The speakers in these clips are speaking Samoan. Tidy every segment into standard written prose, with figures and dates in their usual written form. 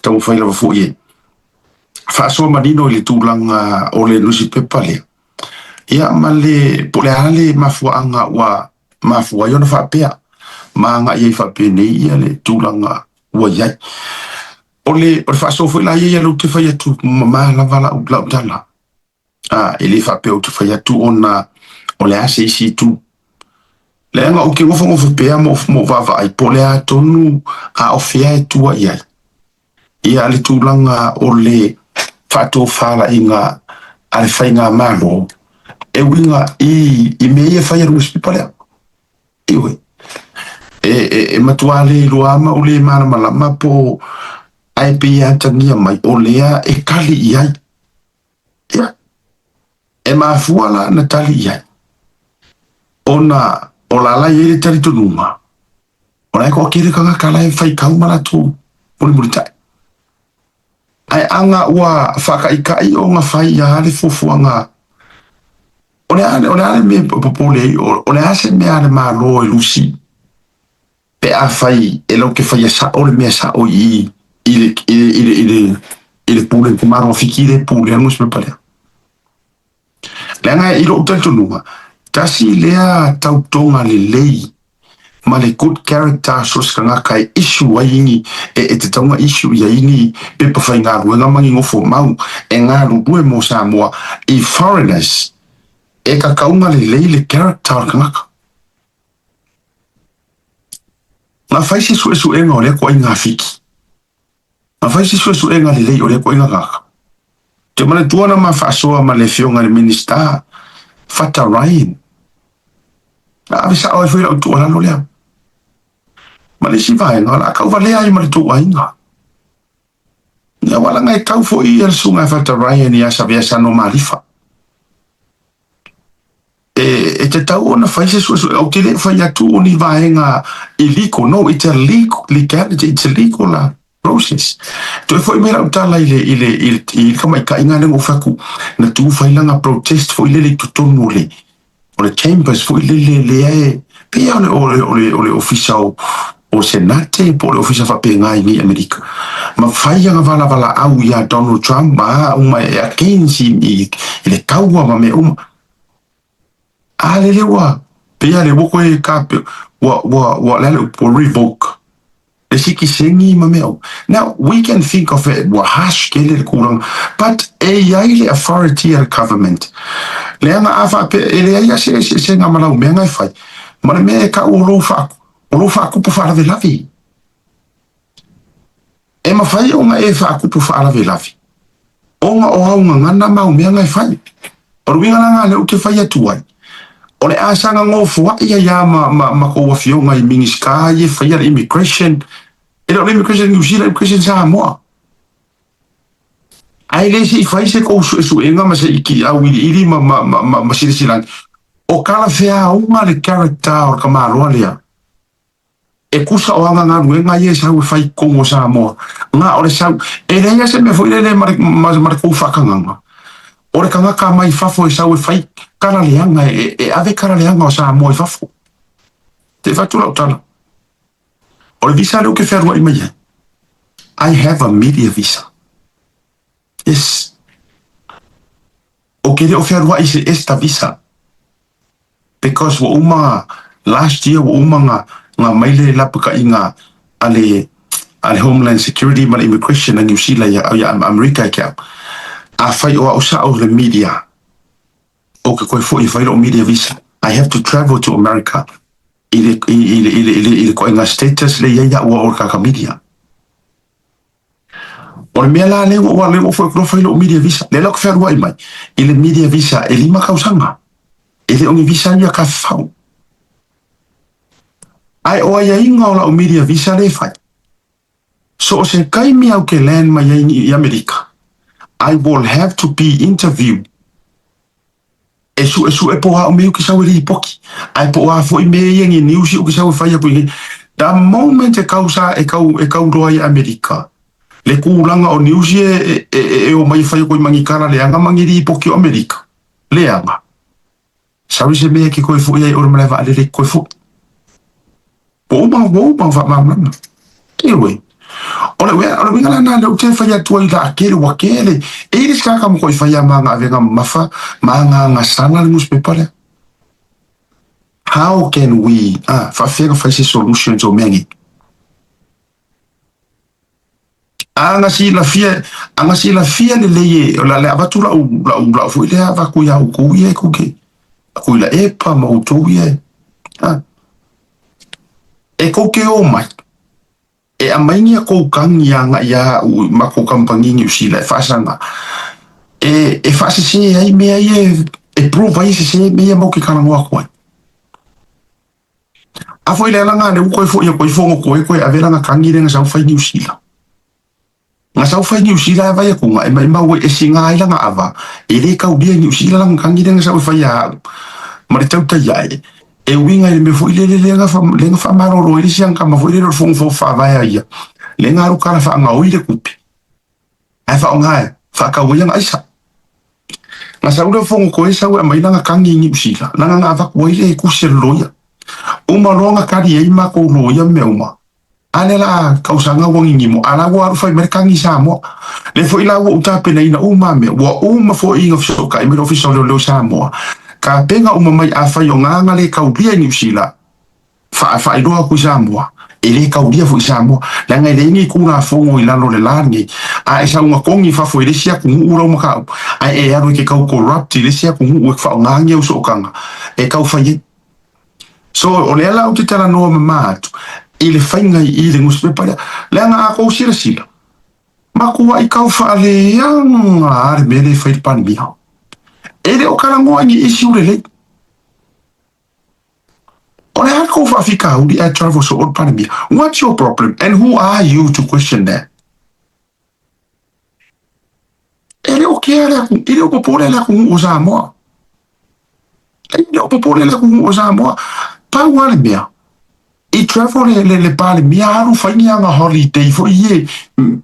Taumafai lava foi e faasoa manino i le tulaga o le nusipepa lea. Ia ma le po o le a le mafuaaga ua mafua ai ona faapea ma agai ai faapenei ia le tulaga ua i ai. O le faasoa foi la ia lea ou te fai atu mamā lava lau tala. E le faapea ou te fai atu ona o le a se isi itu. Leaga ou te nofonofo pea ma ou vaavaai po o le a tonu a o fea e tua i ai. Ia le tulaga o le faatofalaiga a le faigamalo e uiga i mea ia e fai e le nusipepa lea. Ioe. E matua le iloa ma ou le malamalama po ae pei e atagia mai o lea e tali i ai. Ia, e mafua la na tali i ai ona o la i ai le talitonuga o la e toatele tagata la e faitau ma latou mulimulitai. Ae aga ua faataitai ona fai ia le fuafuaga o le a le mea e popole ai, o le a se mea a le Malo e lusi pe afai e latou te faia sao le mea sao i le pule te Malo Fiti le pule a le nusipepa lea. Leaga i lou talitonuga, tasi lea tautoga lelei ma le good character so o se tagata e issue ai ni e tatau ona issue i ai ni pepa faigaluega ma ni nofo mau e galulue mo Samoa i foreigners e tatau ona lelei le character o le tagata. Na fai se suesuega o lea ituaiga Fiti. Na fai se suesuega lelei o lea ituaiga tagata. Te manatua na ma faasoa ma le afioga i le Minisita Fata Ryan. Na ave sao ai foi lau tuualalo lea. Ma le isi vaega, o le a tauvalea ai ma le tou aiga. Ia aua leaga e tau foi ia le susuga ia Fata Ryan ia Savea Sano Malifa. E tatau ona fai se suesuega. Ou te le fai atu o ni vaega illegal. No, it's a legal, legality, it's a legal process. Toe foi mai lau tala i le tamaitaiga lea na ou fai atu, na tu fai lana protest foi lele i totonu o le chambers foi lele lea e pei o le ofisa o Senate po o le ofisa faapena i nei Amerika. Ma fai ana valavala au ia Donald Trump ma a uma e against i le taua ma mea uma. A lele ua pei lava le ua koe ka ua le ua revoke le sikiseni ma mea uma. Now, we can think of it ua harsh tele le tulaga, but e i ai le authority a le government. Leaga a faapea e leai lava se eseesega ma lau mea na e fai, ma le mea e tau o lou faakupu faalavelave. E mafai ona e faakupu faalavelave ona o au gagana ma au mea na e fai. O le uiga la lena lea ou te fai atu ai, o le a saga nofoai ai lava ma tou afioga i Minisita ia e faia le immigration, e le o le immigration New Zealand, immigration Samoa. Ae le se i fai se tou suesuega ma se i auiliili ma silasila ane. O talafeauga le character o le tamaloa lea. E tusa o ana galuega ia e sau e fai i totonu o Samoa. Na o le sau, e leai lava se mea foi lele ma le tou faatagaga. O le tagata mai fafo e sau e fai tala leaga, e ave tala leaga o Samoa i fafo. Te fai atu lau tala. O le visa lea ou te fealuai mai ai. I have a media visa. Yes. Ou te le o fealuai i se ESTA visa. Because ua uma last year ua uma nga mai le lapataiga a le Homeland Security ma le Immigration a New Zealand ia Amerika e ke au. Afai o au sao le media, ou te toe foi e fai lou media visa. I have to travel to America i le ituaiga status lea e i ai au o le tagata media. O le mea la lea ua foi atu loa fai lou media visa. Lea la ou te fealuai mai i le media visa e 5 tausaga. E le o ni visa ia tafafao. Ae o aiaiga o lau media visa lea e fai, so o se taimi au ke land mai ai i Amerika, I will have to be interviewed e suesue po o a au mea ou te sau e lipoti. Ae po o a foi mea ia ni news ou te sau e fai atu i nei. The moment e kau sa e kau e kau loa i Amerika, le tulaga o news ia e o mai e fai atu ai ma ni tala leaga ma ni lipoti o Amerika. Leaga. Sau i se mea ke koe foi ai o le malae vaalele ke koe foi. Ua uma, ua uma faamalamalama. Anyway, O le uiga o le uiga lena lea ou te fai atu ai la kele ua kele. E i le sikaka mo koi fai a ma nga avega mamafa ma nga nga sala le newspaper lea. How can we faafefea ona fai se solution o mea nei? A silafia, aga silafia lelei e o le avatu lau foi lea avatu ia outou ia e kou ke aku i la epa ma outou ia e e kou ke o mai e aumai ni a kou kagi agai ia a'u ma kou kamupani Niu Sila e faasaga e faasesē ai mea ia e prove ai e sesē mea ia matou te talanoa atu ai. A foi le alaga lea ua toe fo'i atu ai fono koe koe ave lana kagi lea na sau fai Niu Sila. Na sau fai Niu Sila e vai atuga e maimau e siga ai lana ava e lē taulia i Niu Sila lana kagi lea na sau e fai ia a'u ma le tautai a'e e uiga i le mea foi lele lea na faamalolo ai le isi agakama foi lele o le fono faavae a ia lea na alu tala faagaoi le tupe ae faaaoga e faatau ai ana aisa. Na sau lea o fono koe sau e aumai lana kagi i Niu Sila lana na avatu ai le tusi a le loia. Uma loa na kali ai matou loia ma mea uma. A lea la tausaga ua gigimo, a la ua alu fai mai le kagi i Samoa. Lea foi la ua ou tapenaina uma a mea, ua uma foi ina fesootai mai le Ofisa o Leoleo i Samoa, tapena uma mai afai o gaga le taulia i Niu Sila, faailoa atu i Samoa, e le taulia foi i Samoa, leaga e leai ni Tulafono i lalo o le la lenei. A e sau togi i fafo i le isi atunuu lau mataupu, ae e alu e te tau corrupt i le isi atunuu e faaaoga ni au sootaga e tau fai ai. So, o lea la ou te talanoa mama atu i le faiga i le nusipepa lea, leaga a kou silasila, matuai tau faaleaga a le mea lea e fai le Palemia. E le o talanoa i ni issue lelei. O le a kou faafitauli ae travel soo le Palemia? What's your problem and who are you to question that? E le o kea le aku, e le o popole le atunuu o Samoa. E le o popole le atunuu o Samoa. Pau lava le mea, i travel le Palemia alu fai ni aga holiday foi ie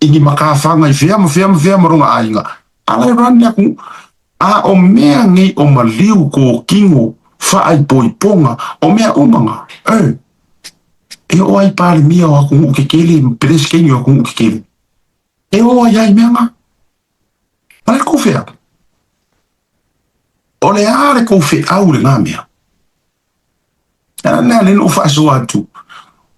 i ni makafaga i fea ma fea ma fea ma lona aiga. A la e run le atunuu. A o mea nei o maliu kokino faaipoipoga o mea uma na, e oo ai Palemia o atunuu kekele, Peresetene o atunuu kekele. E oo ai ai mea na. O le kou feau. O le a le kou feau lena mea. A lea le na ou faasoa atu,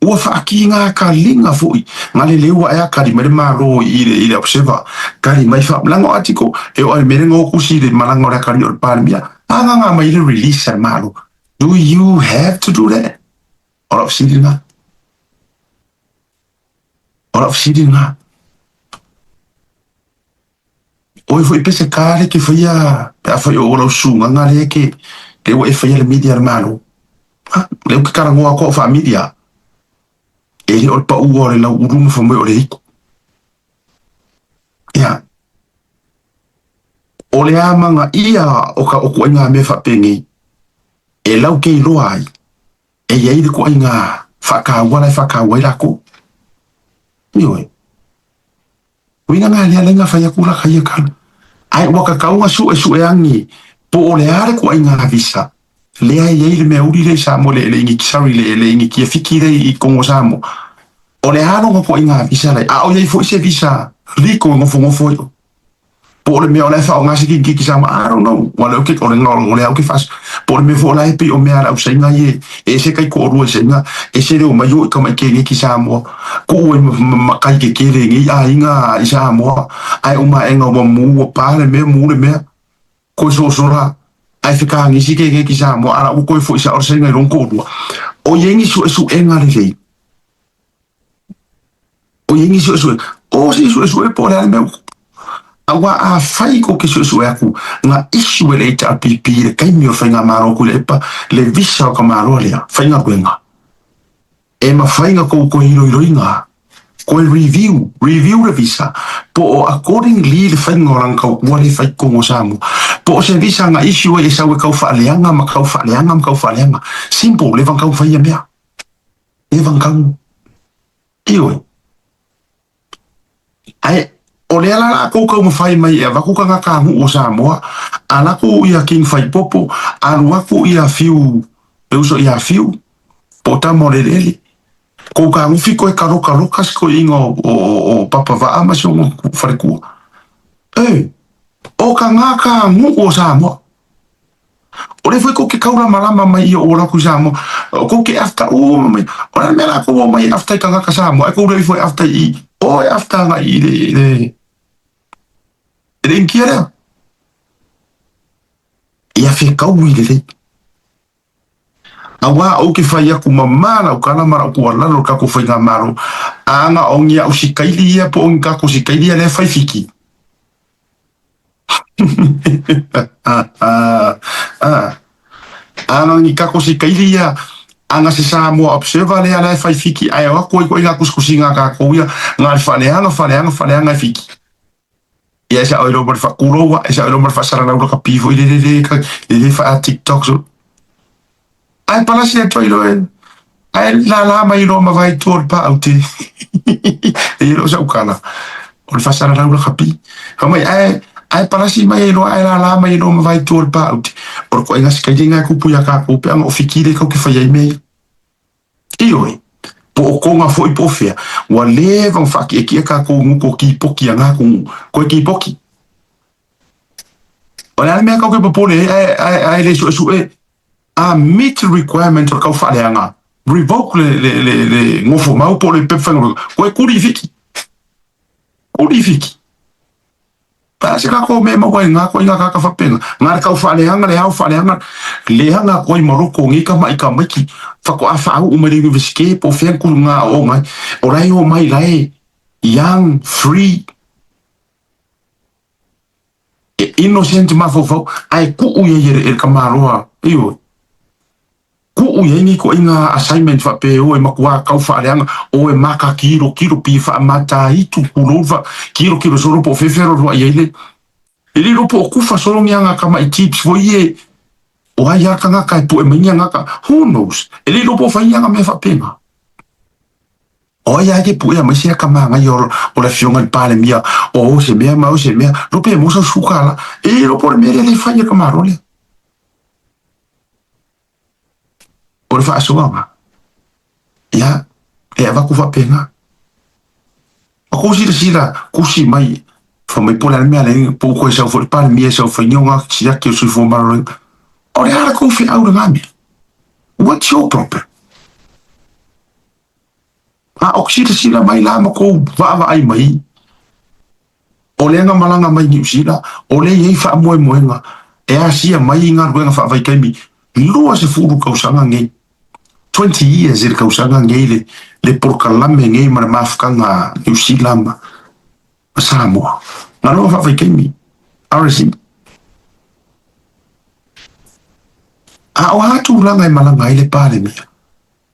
ua faakīgā kaliga foi na leleu aʻe a kali mai le Malo i le observer, kali mai fa, leaga o article, e oo ai le mea lea na o tusi i le malaga o le akalii o le Palemia, agaga mai le release a le Malo. Do you have to do that? O lau fesili lena. O lau fesili lena. Oe foi pe se ka le ke faia pe afai o lau sugaga lea ke lea ua e faia le media a le Malo. Ha, lea ua ke talanoa atu au faa-media. E le o le paua o le lauulu ma fai mai o le hiku. Ia. O le amagaia o ka o kuaiga mea faapenei e lau ke iloa ai e i ai le kuaiga faataua la e faataua ai lakou. Ioe. Uiga na lea lea na fai atu la kai tala. Ae ua tatau ona suesueagi po o le a le kuaiga visa lea e i ai le mea uli lea i Samoa le le sorry le le inikia Fiti lea i Kongo Samoa. O le a lona kuaiga visa lea a o i ai foi se visa legal e nofonofo ai oe. Po o le mea o la e faaaoga se kirikiti Samoa, I don't know. Ua le o ke o le o le au ke fas. Po o le mea foi o la e pei o mea a le au Saina ia e ese taitoalua i Saina, ese le omai o i tamaiti kēneki Samoa. Kuu ai ma kai kekele nei aiga i Samoa, ae uma aʻega ua mu ua pa le mea mu le mea. Koe sosola ae fekagisi kēneki Samoa, a la ua koe foʻi sao le Saina i lona toalua. O i ai ni suesuega lelei. O i ai ni suesuega. O se suesue po o le a le mea ua tupu. Aua afai kou te suesue atu na issue e le HRPP i le taimi o le faigamalo Tuilaepa le visa o ka Malo lea faigaluega, e mafai na kou toe iloiloina, toe review, review le visa, po o accordingly le faiga o lana tautua lea e fai i totonu o Samoa. Po o se visa na issue ai e sau e tau faaleaga ma tau faaleaga ma tau faaleaga. Simple, leva na tau fai ia mea. Leva na tau. Ioe. Ae o lea la latou taumafai mai e avatu tagata nuu o Samoa, alu atu ia King Faipopo, alu atu ia Fiu, le uso ia Fiu, po o tama o le eleele. Kou kagufi koe kalokaloka si koeʻiga o papa vaa ma si ona falekua. E, o ka gaka nuʻu o Samoa. O lea foi kou ke kaulamalama mai ia o lakou i Samoa. O kou ke afta uma mai. O le a le mea lakou o mai e afta i tagata Samoa. Ae kou le ifo e afta i o e afta agai i le i le i le Initia lea. Ia fekaui lelei. Auā ou ke fai aku mamā lau kala ma lau tuualalo i le kakou faigamalo, a na o ni a'u sikaili ia po o ni kakou sikaili ia lea e fai fiki. A na o ni kakou sikaili ia, a na se Samoa Observer lea la e fai fiki ae o atu ai koe i ngā kusikusiga a kakou ia, na o le faaleaga, faaleaga, faaleaga e fiki. Ia e sa'o ai loa ma le faakuloua, e sa'o ai loa ma le faasalalau lakapi foi lele le le le faa TikTok so. Ae palasi atu ai loa e ae lala mai loa ma vai tua o le paau te. E i loa sa'u kala o le faasalalau lakapi. Fai mai ae ae palasi mai ai loa ae lala mai ai loa ma vai tua o le paau te. O le koaiga sikaili lena e kupu iā kākou pe ana o fiki lea kau ke fai ai mea ia. Ioe, po o Konga foi po o fea, ua leva ona faakiakia kakou i gutu o kipoki a nga koe kipoki. O le a le mea kau ke popole ai ae, ae, ae le suesue a meet the requirement o le kau faaleaga, revoke le, le, le, le gofo mau po o le pepa faigaluega, koe kuli i Fiti. Kuli i Fiti. Pea se kako me maua i ngā koe ngā kaka whapenga. Ngā rekau whaaleanga, le ao whaaleanga, leanga koe ma roko ngi ka mai ka maiki, whako a whaau o mai le university po whea kuru ngā o ngai. O rai o mai lai, young, free, e innocent mafaufau, ae kuu ia i e ka maloa, ioe. Kuu i ai nei koe i ngā assignment faapea o e makuā kau whaaleanga, o e maka kirokiro pi whaamataitu kulou wha kirokiro solo po whewhero roa i ai le e riro po o kuwha solo ngia ngā kama i tips fo i e o ai a kanga kai po e mai ngia ngā ka who knows e riro po whai ngia ngā mea whaapenga. O ai a ke puea mai se aka māngai o o le afioga i le Palemia o o se mea ma o se mea lope e mo sau suka la e riro po le mea lea le whai a ka maro lea. O le faasoaga, ia, e avatu faapena. O kou silasila kusi mai, fai mai po o le a le mea le po ua toe sau foi le Palemia e sau fai ni ona siaki o le soifua maloloina. O le a le kou feau lena mea? What's your problem? A o silasila mai la ma kou vaavaai mai, O lea na malaga mai Niu Sila, o lea i ai faamoemoega e asia mai i galuega faavaitaimi 20 tausaga nei, 20 years i le tausaga nei le, le polokalame nei ma le mafutaga a Niu Sila ma, ma Samoa. Galuega faavaitaimi, RSE. A o a tulaga e malaga ai le Palemia?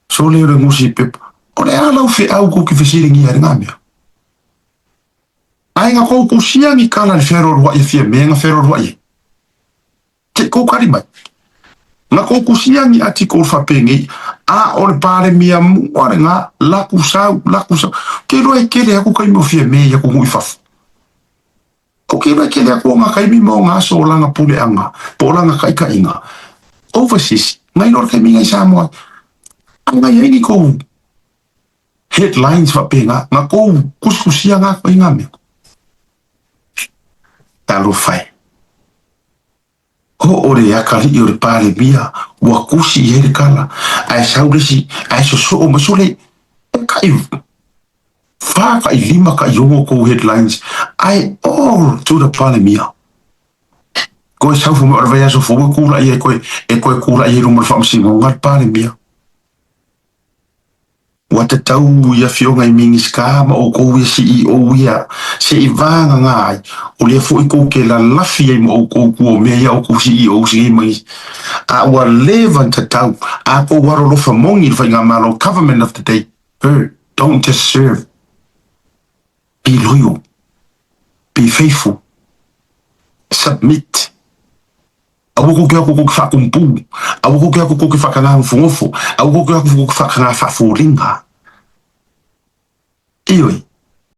Sole o le nusipepa, o le a lau feau kou ke fesiligia i lena mea? Ai nga kou kusia ni kala le fealoaloaʻi e fia mea nga fealoaloaʻi ai. Te kou kali mai. Nga kou kusia ni article faapenei, a o le Palemia mua le nga laku sau, laku sau. Ke loa e kele aku kaimi o fia mea ia ku nuu i fafo. O ke loa e kele aku o nga kaimi ma o nga aso o lana puleaga, po o lana kaʻikaʻiga. Overseas, ngai loa le kaimi ngai Samoa. A ngai ai ni kou Headlines faapena, na kou kusikusia nga koe nga mea. Talofa e. Ho o le akalii o le Palemia, ua kusi i ai le kala, ae sau le isi, ae sosoo mai sole, e kai fa kai lima kai ono kou headlines, ae all to the Palemia. Koe sau fo mai o le vaiaso fou e kulaʻi ai koe, e koe kulaʻi ai luma o le faamasinoga le Palemia. Ua tatau i afioga i Minisita ma oukou ia CEO ia se i vagagā ai, o lea foi kou ke lalafi ai ma oukou kua o mea ia oukou CEOs nei ma isi. A ua leva na tatau a kou alolofa moni i le faigamalo, government of the day, er, don't just serve, be loyal, be faithful, submit. Aua kou ke ako kou ke whaakumpū, aua kou ke ako kou ke whakangāngofongofo, aua kou ke ako kou ke whakangāwhaafōlinga. Ioe.